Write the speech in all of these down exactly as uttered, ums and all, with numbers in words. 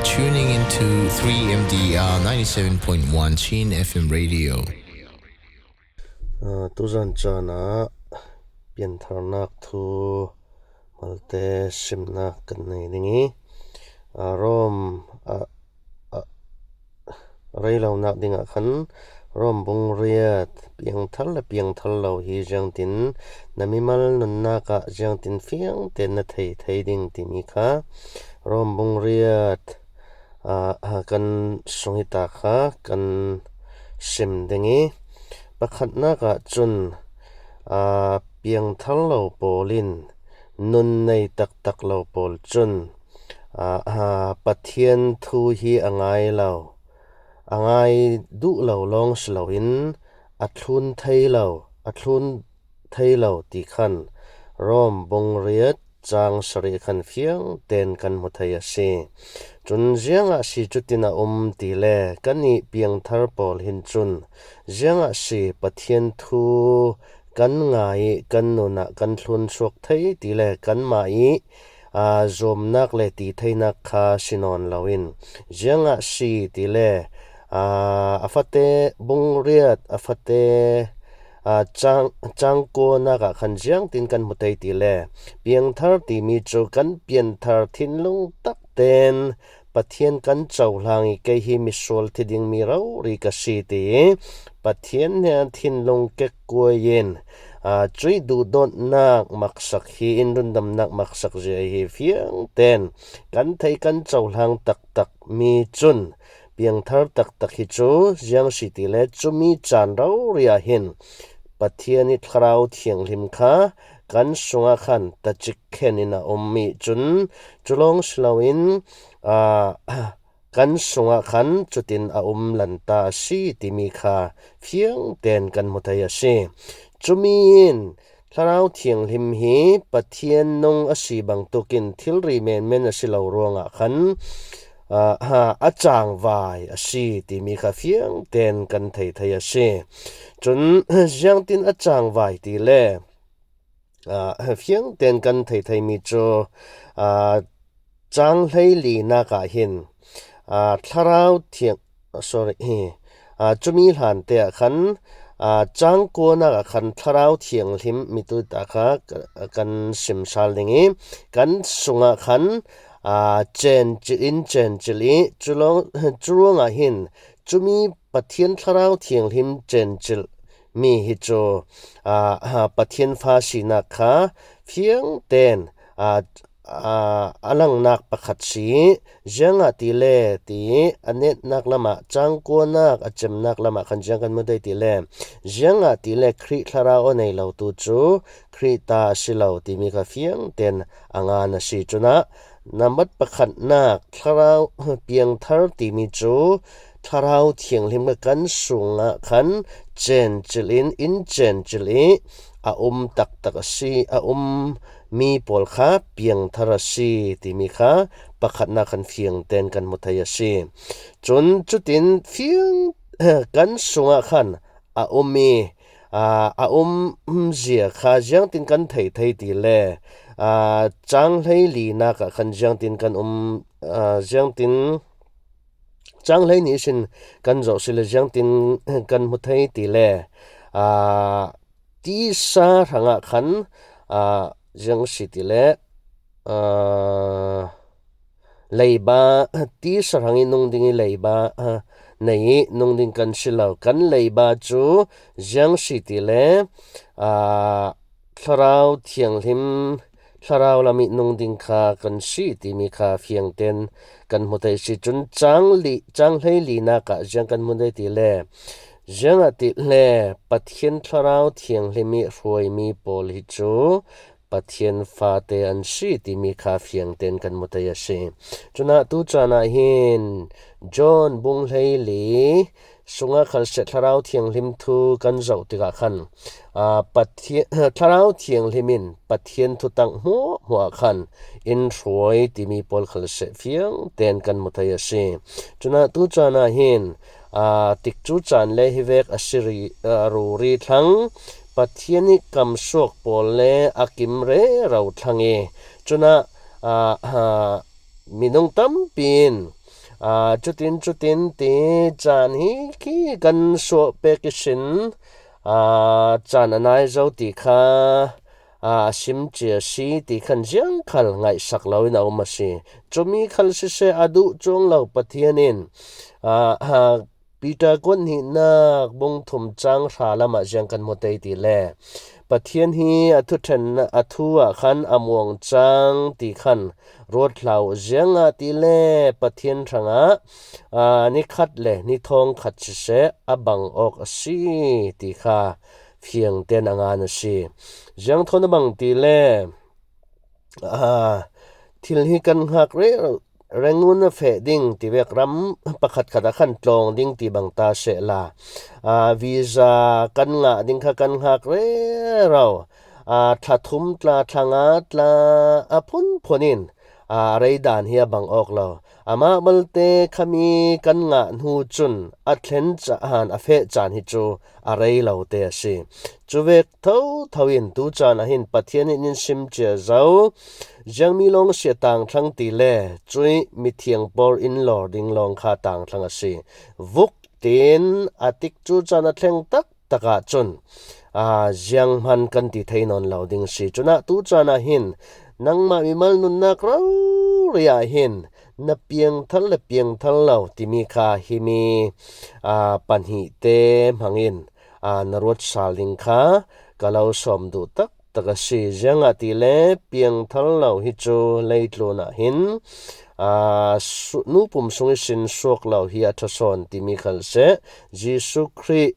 Tuning into three M D R ninety-seven point one Chin F M radio. Ah, tuzan caan ah piantharnak thu malte simnak kan nei ding i, ah, Rom, ah, ah, reilonak dingah khan Rom bung riat piangthar le piangthar lo hi ziangtin na mimal nunnak ah ziangtin fiang tein na thei thei ding timi kha Rom bung riat, ah, ah, kan sung hi ta kha kan sim ding i, pakhatnak ah cun, ah, piangthar lo pawl in nun nei taktak lo pawl cun, ah, ah, Pathian thu hi a ngai lo, a ngai duh lo lawng si loin a thlun thei lo, a thlun thei lo ti khan Rom bung riat cang sarih khan fiang tein kan hmu thei a si. Cun ziangah si cutin a um ti le kan i piangthar pawl hin cun ziangah si Pathian thu kan ngai i kan nun ah kan thlun suak thei ti le kanmah i, aa, zuamnak le ti theinak kha si nawn loin ziangah si ti le, aa, a fate bung riat a fate, aa, cang, cangkuanak ah khan ziangtin kan hmu thei ti le piangthar timi cu kan pianthar thinlung tak tein Pathian kan cohlang i kei hi misual thi dingmi rori ka si ti i Pathian hnen thinlung kekkuai in, aa, cuih duhdawtnak maksak hi in rundamnak maksak zia hi fiang tein kan theih kan cohlang taktak mi cun piangthar taktak hi cu ziang si ti le cumi caan rori ah hin Pathian i Thlarau Thianghlim kha kan sungah khan tacik khen in a um mi cun cu lawng si loin, aa, kan sungah khan cutin a um lanta a si timi kha fiang tein kan hmu thei a si. Cumi in Thlarau Thianghlim hi Pathian nung a si bangtukin thilri menmen a si lo ruangah khan, aa, ha, a cangvai a si timi kha fiang tein kan thei thei a si. Cun ziangtin a cangvai ti le, aa, fiang tein kan thei theimi cu, aa, cang hleilinak ah hin, aa, Thlarau Thiang, sorry, hi, aa, cumi hlante ah khan, aa, cangkuanak ah khan Thlarau Thianghlim mitu ta kha ka, kan sim sal ding i kan sungah khan, aa, cencil in cencil i cu lawng, cu ruangah hin cumi Pathian Thlarau Thianghlim cencil mi hi cu, aa, aa, Pathian fa sinak kha fiang tein, aa, aa, a langnak pakhat si i ziangah ti le ti i a netnak lamah cangkuanak a cemnak lamah khan ziang kan hmu thei ti le ziangah ti le Khrih Thlarau a nei lo tu cu Khrih ta a si lo timi kha fiang tein a ngan a si. Cun ah nambat pakhatnak Thlarau piangthar timi cu Thlarau Thianghlim kha kan sungah khan cencil in, in cencil i a um taktak a si, a um mi pawl kha piangthar a si timi kha pakhatnak khan fiang tein kan hmu thei a si. Cun cutin fiang kan sungah khan a um i, aa, a um zia kha ziangtin kan thei thei ti le, aa, cang hleilinak ah khan ziangtin kan um, aa, ziangtin cang hleini ihsin kan zoh si le ziangtin kan hmu thei ti le, aa, tisa hrangah khan, aa, ziang si ti le, aa, leiba, tisa hrang i nung ding i leiba, aa, nei i nung ding kan si lo. Kan leiba cu ziang si ti le, aa, Thlarau Thianghlim, Thlarau lam i nung ding kha kan si timi kha fiang tein kan hmu thei si. Cun cang li, cang hleilinak ah ziang kan hmu thei ti le, ziangah ti le Pathian Thlarau Thianghlim i hruaimi pawl hi cu Pathian fate an si timi kha fiang tein kan hmu thei a si. Cun ah tu caan ah hin John bung hleili sungah khal seh Thlarau Thianghlim thu kan zoh tikah khan, aa, Pathian, Thlarau Thianghlim in Pathian thutak hmuahhmuah khan in hruai timi pawl khal seh fiang tein kan hmu thei a si. Cun ah tu caan ah hin, aa, tikcu caan le hi vek a si ri, aa, ruri thlang Pathian i kamsuak pawl le a kim rero thlang i cun ah, aa, aa, minung tampi in, Aa, cutin, cutin ti caan hi khi kan suah pek ihsin, aa, caan a nai zo ti kha, aa, a sim cia si ti khan ziang khal ngaihsak loin a um a si. Cumi khal siseh a duh cuang lo Pathian in, aa, aa, Peter kuat hnihnak bung thum cang hra lamah ziang kan hmu tei ti le Pathian hi a thuṭhenna, a thu ah khan a muang cang ti khan ruat hlah uh. Ziangahtile Pathian hrangah, aa, ni khat le ni thawng khat siseh a bang awk a si ti kha fiang tein a ngan a si. Ziang thawn a bang ti le, aa, thil hi kan hngak rero, Rangoon a feh ding ti vek, ram pakhat khat ah khan tlawng ding ti bang ta sehla, aa, visa kan ngah ding kha kan hngak rero, aa, thla thum tla, thla nga tla a phunphun in, aa, a rei dan hi a bang awk lo. Amah balte khami kan ngah hnu cun a thlen caan, a feh caan hi cu a rei lo te a si. Cu vek thotho in tu caan ah hin Pathian in in sim cia zo. Ziangmi lawng a si a tangthlang ti le cuih mithiang pawl in lawr ding lawng kha tangthlang a si. Vuk tin a tik cu caan a thleng taktak ahcun, aa, zianghman kan ti thei nawn lo ding a si. Cun ah tu caan ah hin nangmah mimal nunnak rori ah hin na piangthar le piangthar lo timi kha himi, aa, pahnih te hmangin, aa, na ruat sal ding kha ka lo sawm duh taktak a si. Ziangahtile piangthar lo hi cu leitlun ah hin, aa, su-, nu pum sung ihsin suak lo hi a ṭha sawn timi khal seh, Jesuh Khrih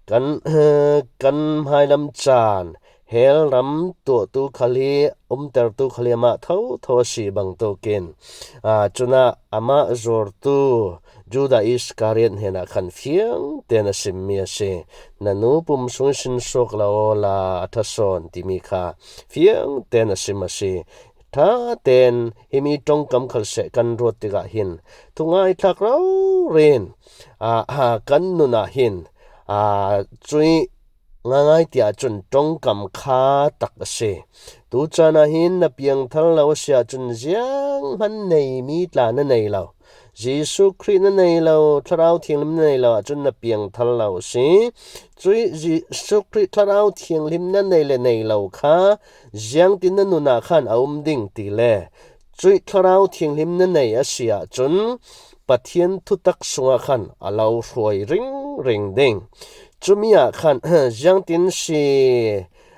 kan, kan hmailam caan hell ram tuahtu khal hi, umtertu khal hi amah thotho a si bangtukin, aa, cun ah amah zuartu Judah Iskariot hnenah khan fiang tein a simmi a si. Na nu pum sung ihsin suak lo awla a ṭha sawn timi kha fiang tein a sim a si. Ṭha tein himi ṭongkam khal seh kan ruat tikah hin thungai thlak rori in, aa, aa, kan nun ah hin, aa, cuih ngaingai ti ahcun ṭongkam kha tak a si. Tu caan ah hin na piangthar lo a si ahcun zianghman neimi tla na nei lo. Jesuh Khrih na nei lo, Thlarau Thianghlim na nei lo ahcun na piangthar lo a si. Cuih Jesuh Khrih Thlarau Thianghlim na nei le nei lo kha ziangtin na nun ah khan a um ding ti le cuih Thlarau Thianghlim na nei a si ahcun Pathian thutak sungah khan a lo hruai ringring ding. Cumi ah khan ziangtin si,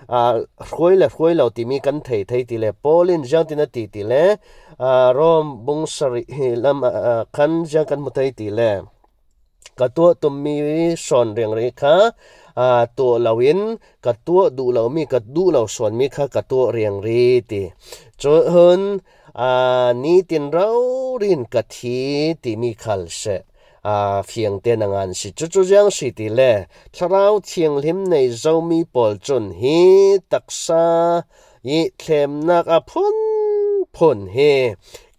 aa, hruai le hruai lo timi kan thei thei ti le, Paul in ziangtin a ti ti le, aa, Rom bung sarih hi lam, aa, khan ziang kan hmu thei ti le, ka tuah tummi sawn riangri kha, aa, tuah loin ka tuah duh lomi, ka duh lo sawnmi kha ka tuah riangri ti. Cun, aa, nitin rori in ka thi timi khal seh, aa, fiang tein a ngan si. Cucu ziang si ti le, Thlarau Thianghlim nei zomi pawl cun hi taksa i thlemnak a phunphun hi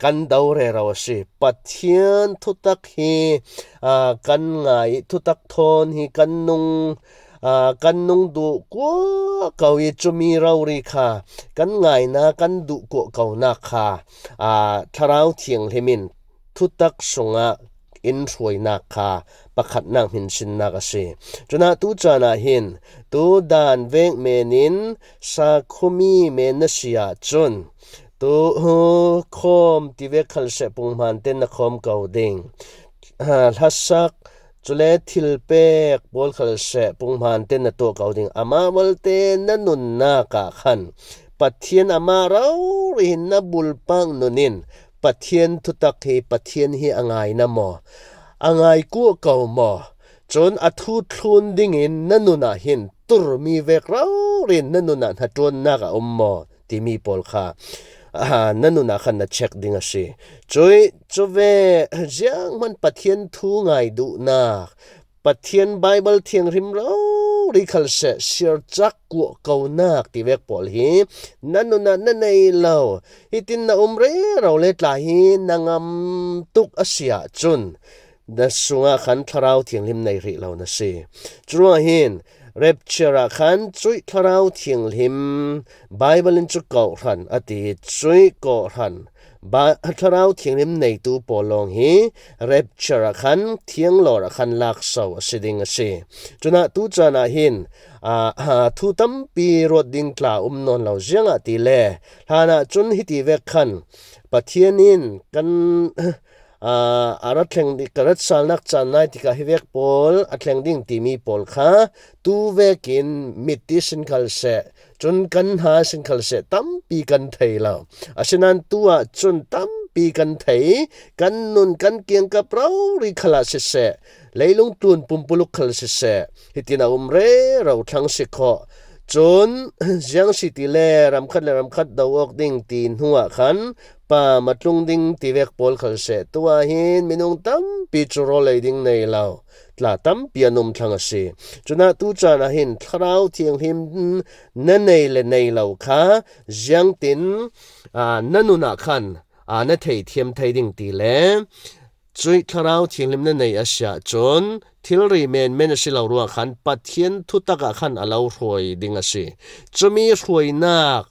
kan do rero a si. Pathian thutak hi, aa, kan ngai, thutak thawn hi kan nung, aa, kan nung duh kuah ko i cumi rori kha kan ngaina, kan duh kuah konak kha, aa, Thlarau Thianghlim in thutak sungah in hruainak kha pakhatnak hminsinnak a si. Cun ah tu caan ah hin tu dan vek men in sakhumi men na si ahcun tu khawm ti vek khal seh punghman tein na khawm ko ding. Ha, hlasak, cule thilpek pawl khal seh punghman tein na tuah ko ding. Amah balte na nunnak ah khan Pathian amah rori in na bulpak nun in Pathian thutak hi, Pathian hi a ngai na maw? A ngai kuah ko maw? Cun a thu thlun dingin na nun ah hin turmi vek rori in na nun ah hnaṭuannak a um maw timi pawl kha, aa, na nun ah khan na check ding a si. Cuih, cu ve, zianghman Pathian thu ngai duhnak, Pathian Baibal thianghlim rori khal seh siarcak kuah konak ti vek pawl hi na nun ah na nei lo. Hitin na um rero le tla hi na ngam tuk a si ahcun na sungah khan Thlarau Thianghlim nei rih lo na si. Curuangah hin rapture ah khan cuih Thlarau Thianghlim, Baibal in cu kawhhran a ti, cuih kawhhran Ba, Thlarau Thianghlim neitu pawl lawng hi rapture ah khan, thianglawr ah khan lakso a si ding a si. Cunah tu caan ah hin, aa, aa, thu tampi ruat ding tla um nawn lo, ziangahtile hlanah cun hiti vek khan Pathian in kan, aa, a rat thleng ding, ka rat salnak caan nai tikah hi vek pawl a thleng ding timi pawl kha tu vekin mit ti sin khal seh, cun kan hna sin khal seh, tampi kan thei lo. Asinain tu ah cun tampi kan thei, kan nun kan kiangkap rori khalah siseh, leilung tlun pumpuluk khal siseh, hitin a um rero thlang si khawh. Cun ziang si ti le ramkhat le ramkhat do awk ding ti hnu ah khan pam a tlung ding ti vek pawl khal seh, tu ah hin minung tampi cu rawl lei ding nei lo tla tampi an um thlang a si. Cunah tu caan ah hin Thlarau Thianghlim na nei le nei lo kha ziangtin, aa, na nun ah khan, aa, na thei thiam thei ding ti le cuih Thlarau Thianghlim na nei a si ahcun thilri menmen a si lo ruangah khan Pathian thutak ah khan a lo hruai ding a si. Cumi hruainak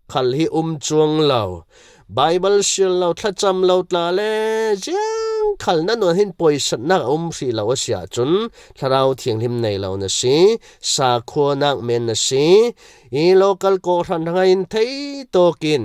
khal hi um cuang lo. Baibal siar lo, thlacam lo tla le ziang khal na nun hin poisatnak a um hrih lo a si ahcun Thlarau Thianghlim nei lo na si, sakhuanak men na si, i local kawhhran hrangah in thei tawkin,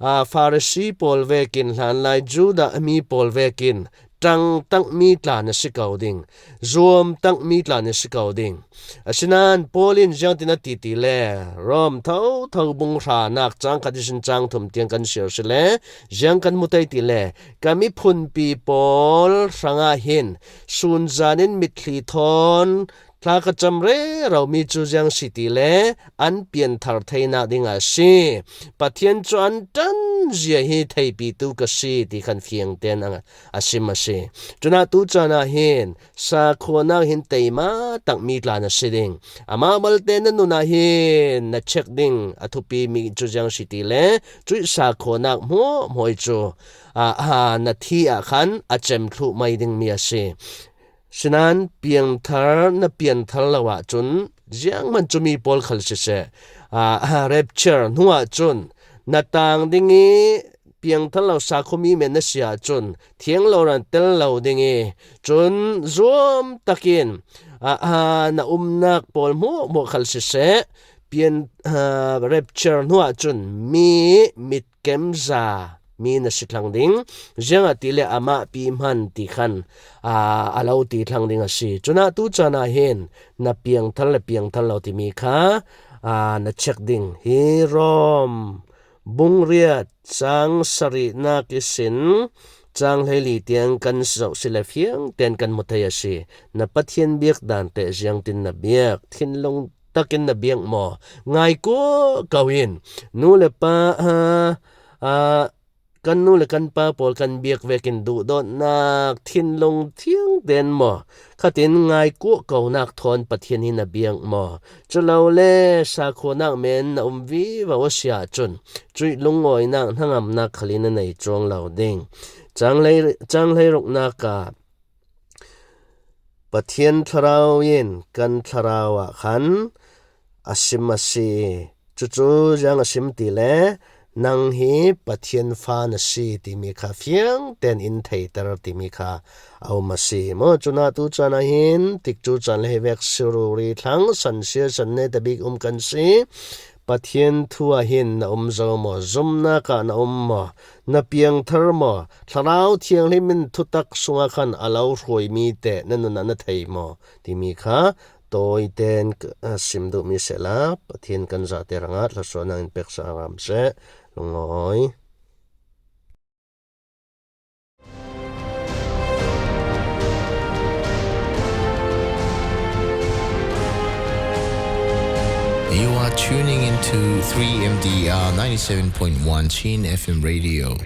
aa, Farasi pawl vekin, hlanlai Judah mi pawl vekin ṭangtakmi tla na si ko ding, zuamtakmi tla na si ko ding. Asinain Paul in ziangtin a ti ti le, Rom thotho bung hranak cang khat ihsin cang thum tiang kan siar si le, ziang kan hmu tei ti le, ka miphunpi pawl hrangah hin sunzan in mitthli thawn thlakacam rero mi cu ziang si ti le an pianthar theinak ding a si. Pathian cu an ṭanzia hi theipitu ka si ti khan fiang tein a, a sim a si. Cunah tu caan ah hin sakhuanak hin teima takmi tla na si ding. Amah malte na nun ah hin na check ding a thupi mi cu ziang si ti le cuih sakhuanak hmuahhmuah cu, aa, aa, na thi ah khan a cem thluh mai dingmi a si. Sinain piangthar na pianthar lo ahcun zianghman cumi pawl khal siseh, aa, aa, rapture hnu ahcun na tang ding i piangthar lo sakhuami men na si ahcun thiang lo ran tel lo ding i cun zuam takin, aa, aa, na umnak pawl hmuahhmuah khal siseh, pian, aa, rapture hnu ahcun mi mit kemza mi na si thlang ding, ziangahtile amah pi hman ti khan, aa, a lo ti thlang ding a si. Cunah tu caan ah hin na piangthar le piangthar lo timi kha, aa, na check ding. Hi Rom bung riat cang sarihnak ihsin cang hleili tiang kan zoh si le fiang tein kan hmu thei a si. Na Pathian biak dan teh ziangtin na biak? Thinlung takin na biak maw? Ngaikuah ko in nu le pa, aa, aa, kan nu le kan pa pawl kan biak vekin duhdawtnak thinlung thiang tein maw? Khatin ngaikuah konak thawn Pathian hi na biak maw? Culole sakhuanak men na um vivo a si ahcun cuih lungawinak hnangamnak khal hi na nei cuang lo ding. Cang hlei, cang hleiruknak ah Pathian Thlarau in kan thlarau ah khan a sim a si. Cucu ziang a sim ti le, nang hi Pathian fa na si timi kha fiang tein in theiter timi kha a um a si. Maw, cunah tu caan ah hin tikcu caan le hi vek si ruri thlang san sia san ne tabik um kan si. Pathian thu ah hin na um zo maw? Zumnak ah na um maw? Na piangthar maw? Thlarau Thianghlim in thutak sungah khan a lo hruaimi teh na nun ah na thei maw? Timi kha tawi tein ka, a, sim duhmi sehla Pathian kan zate hrangah thluasuahnak in pek sa hram seh. Lungawi. You are tuning into three M D R ninety-seven point one Chin F M radio.